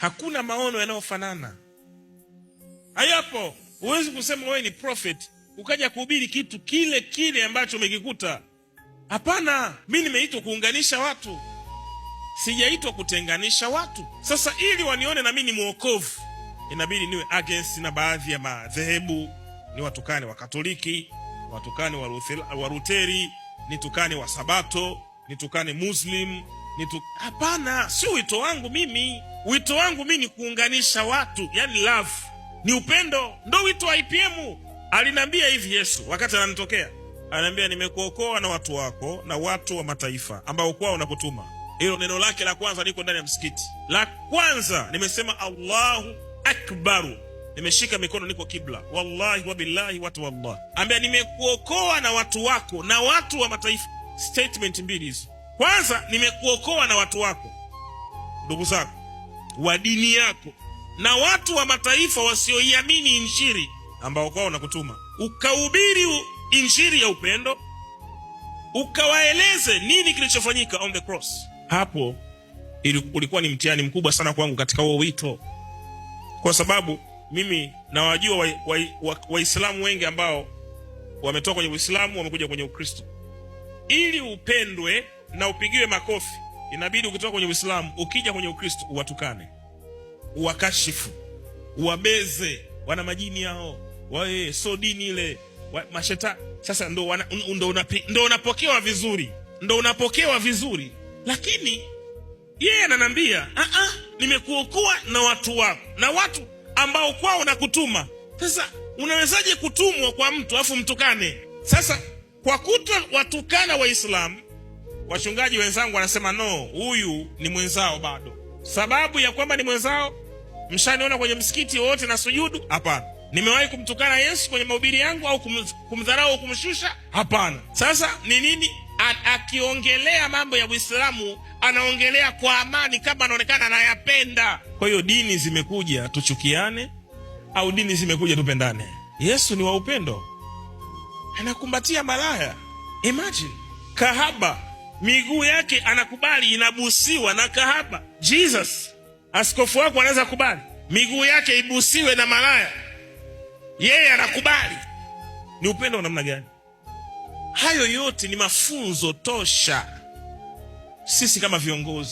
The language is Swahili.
Hakuna maono yanayofanana, hayapo. Huwezi kusema wewe ni prophet ukaja kuhubiri kitu kile kile ambacho umekikuta. Hapana, mi nimeitwa kuunganisha watu, sijaitwa kutenganisha watu. Sasa ili wanione na mi ni mwokovu, inabidi niwe against na baadhi ya madhehebu, ni watukane wa Katoliki, watukane wa Luteri, nitukane wa Sabato, nitukane Muslim. Hapana, sio wito wangu mimi. Wito wangu mimi ni kuunganisha watu, yani love ni upendo, ndo wito wa IPM. Aliniambia hivi Yesu wakati ananitokea, ananiambia nimekuokoa na watu wako na watu wa mataifa ambao kwao nakutuma. Hilo neno lake la kwanza, niko ndani ya msikiti, la kwanza nimesema Allahu akbaru, nimeshika mikono, niko kibla, wallahi wabillahi watu wallah, ambia nimekuokoa na watu wako na watu wa mataifa. Statement mbili hizo. Kwanza, nimekuokoa na watu wako, ndugu zako wa dini yako na watu wa mataifa wasioiamini Injili ambao kwao nakutuma, ukahubiri injili ya upendo, ukawaeleze nini kilichofanyika on the cross. Hapo ulikuwa ni mtihani mkubwa sana kwangu katika huo wito, kwa sababu mimi nawajua Waislamu wengi ambao wametoka kwenye Uislamu wamekuja kwenye Ukristo. Ili upendwe na upigiwe makofi, inabidi ukitoka kwenye Uislamu ukija kwenye Ukristo uwatukane, uwakashifu, uwabeze, wana majini hao, wae so dini ile mashetani. Sasa ndo unapokewa vizuri, ndo unapokewa vizuri, lakini yeye ananiambia nimekuokoa na watu wako na watu ambao kwao nakutuma. Sasa unawezaje kutumwa kwa mtu afu mtukane? Sasa kwa kuto watukana Waislamu, wachungaji wenzangu wanasema no, huyu ni mwenzao bado. Sababu ya kwamba ni mwenzao, mshaniona kwenye msikiti wowote na sujudu? Hapana. Nimewahi kumtukana Yesu kwenye mahubiri yangu au kumdharau au kumshusha? Hapana. Sasa ni nini? Akiongelea mambo ya Uislamu anaongelea kwa amani, kama anaonekana anayapenda. Kwa hiyo dini zimekuja tuchukiane au dini zimekuja tupendane? Yesu ni wa upendo, anakumbatia malaya. Imagine kahaba, miguu yake anakubali inabusiwa na kahaba. Jesus, askofu wako anaweza kubali miguu yake ibusiwe na malaya, yeye anakubali. Ni upendo wa namna gani? Hayo yote ni mafunzo tosha sisi kama viongozi.